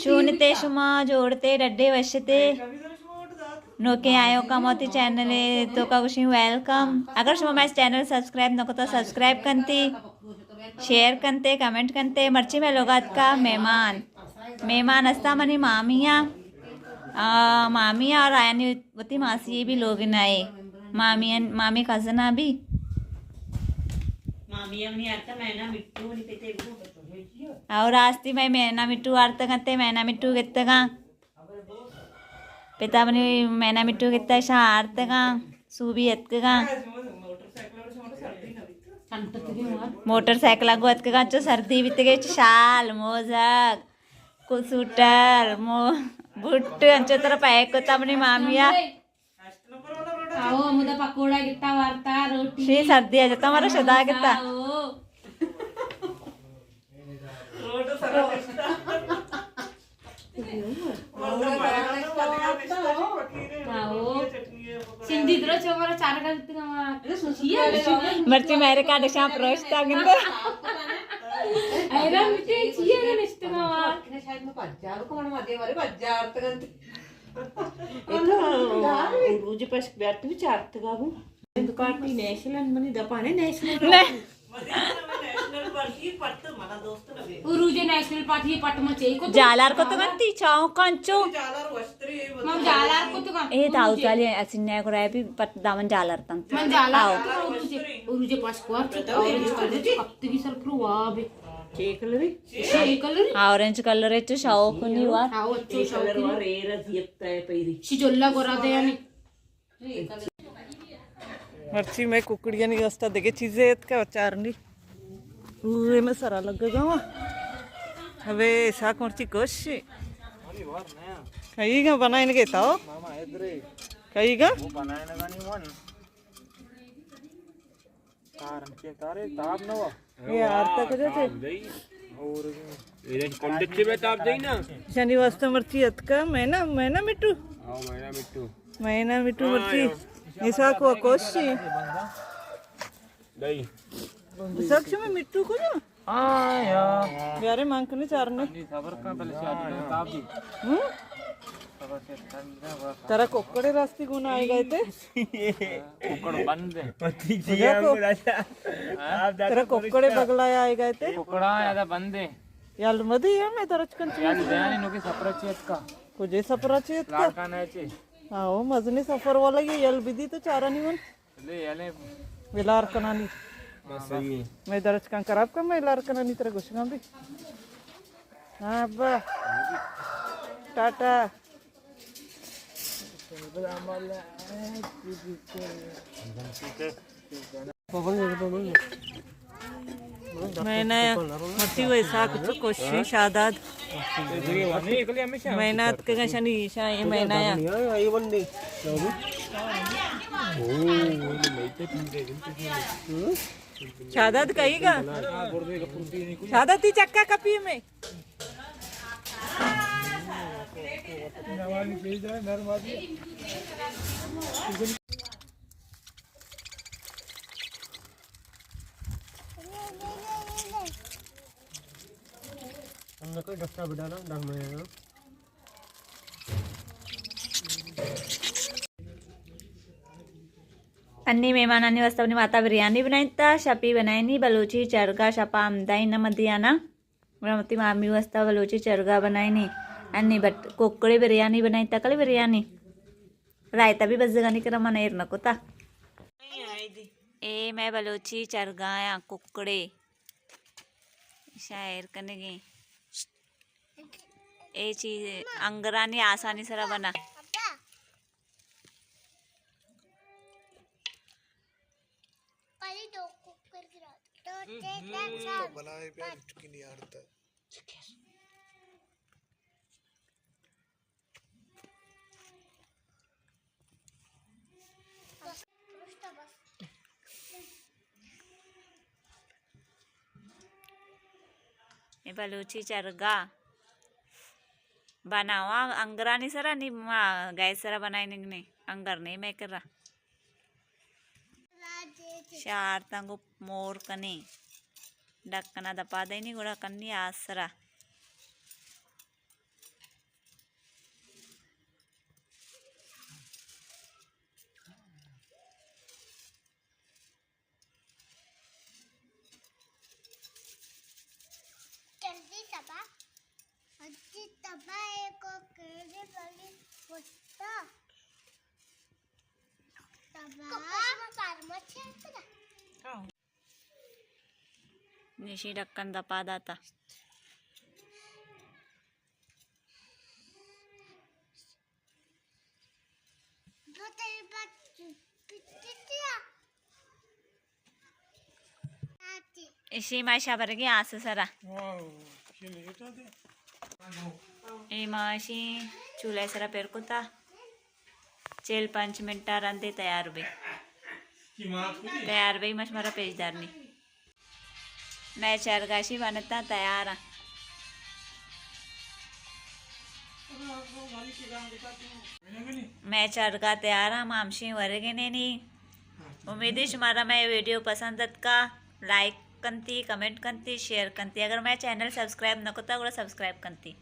چونتے شما؟ جوڑتے؟ ڈڈے وشتے؟ نوکیں آیوکاں وتی چینل ءِ توکا گوشیں ویلکم۔ اگر شما مئے چینل سبسکرائب نہ کتا، سبسکرائب کنتی، شیئر کنتے، کمنٹ کنتے۔ مرچی مئے لوگا اتکا مہمان، مہمان استا منی مامی آ، آ، مامی آ اور آیانی وتی ماسی بھی لوگ نہ اے۔ مامی، مامی کزن آ بھی۔ اور راستی مئے مینا مٹو آرتگ انت، مینا مٹو گتگاں۔ پتا منی مینا مٹو گتا، شاں آرتگاں، سوبی اتکگاں۔ موٹر سائیکل گو اتکگاں، چو سردی بیتگے، چو شال، موزگ، کو سوٹر، مو، بوٹ، انچو ترا پیک کتا منی مامیا۔ آو، ہمودا پکوڑا گتا، وارتا، روٹی۔ شی سردی آ جتا، مارا شدا گتا۔ آو۔ آو۔ سندھی درو چو مارا چارگا گتا، مارا۔ مرچی میرے کا ڈشاں پروشتا گندے۔ حیران بیتے، چیئے نشتگا، مارا۔ شاید میں پجار کو، من مدے مارے پجار تگنت۔ اے تو عروج پشک بیارتی بھی چارتگا گوں۔ پارٹی نیشنل منی دپانے نیشنل۔ نے۔ عروج نیشنل پارٹی پٹ من چے کو۔ جالار کو تو گنتی چاو کنچو۔ من جالار کو تو گن۔ اے داؤ جالی اسن نے کو رہے بھی پٹ دامن جالار تن۔ من جالار کو تو عروج، عروج پشک وار چو اورنج کلر چو کپتگی سر پرو واب۔ چے کلری؟ چے کلری؟ اورنج کلر چو شاو کنی وار۔ ہاں، اچو شاو کنی۔ شی جلا گورا دے یعنی۔ مرچی میں ککڑیانی واسطہ دگہ چیزے اتکا چارنی۔ اوے میں سرا لگگا ہوں۔ ابے ساک مرچی کوش۔ کئی گا بنائیں گے تو؟ کئی گا؟ کار انچیں کارے تاب نہ وا۔ اے آرتا کجا چے؟ اور ایرے کنڈ چے بے تاب دئی نا۔ شنی واسطہ مرچی اتکا، میں نا، میں نا مٹو۔ ہاں، میں نا مٹو۔ میں نا مٹو ہاں، مرچی۔ ہاں۔ ایسا کو کوشی۔ دئی۔ ایسا شمے مٹو کو نا؟ ہاں، یا۔ یارے مان کنے چارنے۔ صبر کا بلے شادی تاب دی۔ ہوں؟ ترا ککڑے راستی گون آئے گئے تے؟ ککڑ بند ہے۔ پتی جی کجا کو؟ ہاں؟ ترا ککڑے بگلا آئے گئے تے؟ ککڑا یا بند ہے۔ یال مدی ہے میں درچ کن چیز۔ یال دیانی نوکی سپرا چیت کا۔ کجے سپرا چیت کا؟ لاکان ہے چی۔ ہاں، وہ مزنی سفر والا یہ یل بدی تو چارا نہیں من۔ لے، لے۔ ویلار کنانی۔ بس صحیح ہے۔ میں درچ کن خراب کن، میں ویلار کنانی ترا گوشگاں بھی۔ ہاں ابا۔ ٹاٹا۔ میں نہ مرتی وہ ایسا کچھ کوشش شاداد۔ میں نہ اتکگا شنی شاہ، میں نہ یا۔ شاداد کئی گا؟ شاداد تی چکا کپی میں۔ ہم نے کوئی ڈسٹا بڈانا ڈر میں۔ انی مہمانانی واسطہ منی ماتا بریانی بنائینتا، شپی بنائینی بلوچی چرگا، شپا ہمدائی نہ مدیانا۔ گڑا وتی مامی واسطہ بلوچی چرگا بنائینی۔ انی بٹ ککڑے بریانی بنائینتا، کلی بریانی۔ رائتا بھی بزگانی کرا من ایر نہ کتا۔ اے مئے بلوچی چرگایاں ککڑے۔ شاعر کنگیں۔ اے چیز انگرانی آسانی سرا بنا۔ اے بلوچی چرگا بناواں انگرانی سرا، نی ما گیس سرا بنائینگ نے، انگر نے مئے کرا۔ شارتاں گوں مور کنی۔ ڈکنا دپا دئینی گڑا کنی آسرا۔ تبا، اچھی تبا ایک اور کیڑے بڑی پوچھتا۔ تبا۔ ہاں۔ نشی ڈکن دپا داتا۔ ایشی ما شبرگی آس سرا۔ اے ما ایشی چولہ سرا پر کتا۔ چل پنچ منٹا رندے تیار بی۔ تیار بی، مش مرا پیش دارنی۔ مئے چرگاشی بنتا تیار آں۔ مئے چرگا تیار آں، ما ہمشی ورگنینی۔ امیدی شمارا مئے ویڈیو پسند اتکا، لائک کنتی، کمنٹ کنتی، شیئر کنتی۔ اگر مئے چینل سبسکرائب نہ کتا، گڑا سبسکرائب کنتی۔